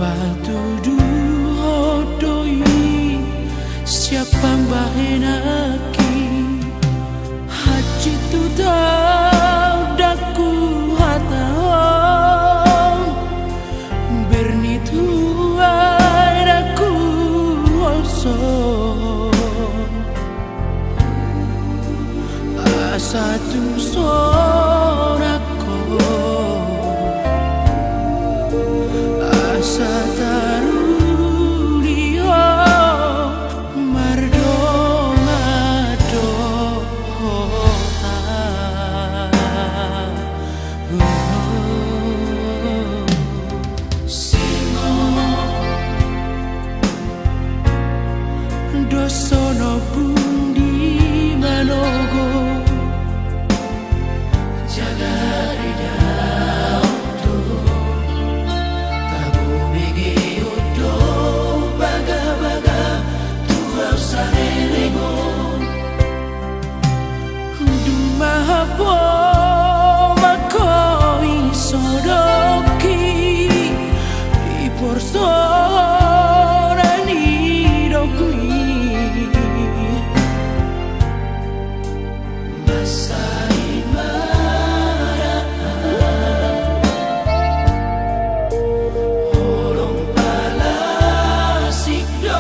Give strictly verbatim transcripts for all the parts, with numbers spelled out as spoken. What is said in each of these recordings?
Patuduhon do i sian pambahenanki, hansit tu taon ndang huhatahon, bernit huae ndang huholso. Asa tung sonang ho, asa taruli ho, mardongan do hota. Singo dos sonobung di manogo, jaga di daondo, tabo bege ondo, bagabaga tu au salelengon. Dung mahapol ma ho i sodongki, di porsoran ni dongmi. Mansai ma da holong palasik do.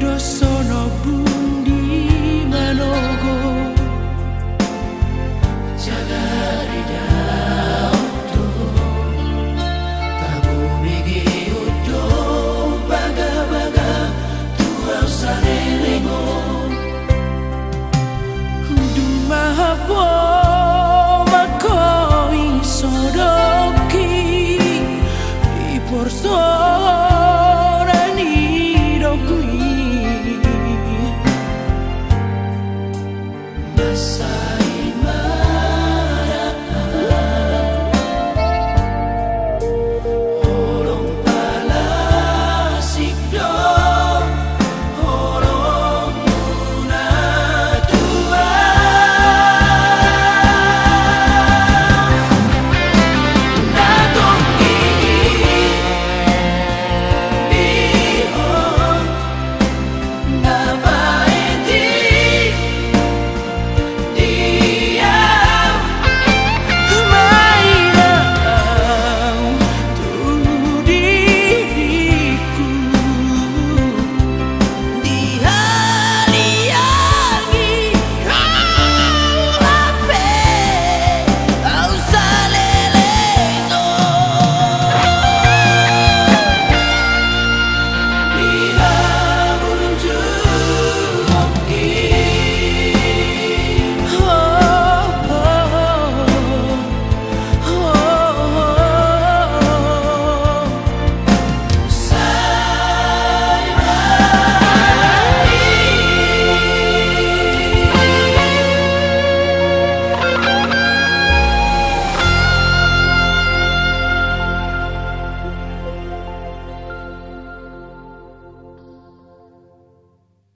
Dos sonobung di manogo, jaga di daondo, tabo bege ondo, bagabaga tu au salelengon. Dung mahapol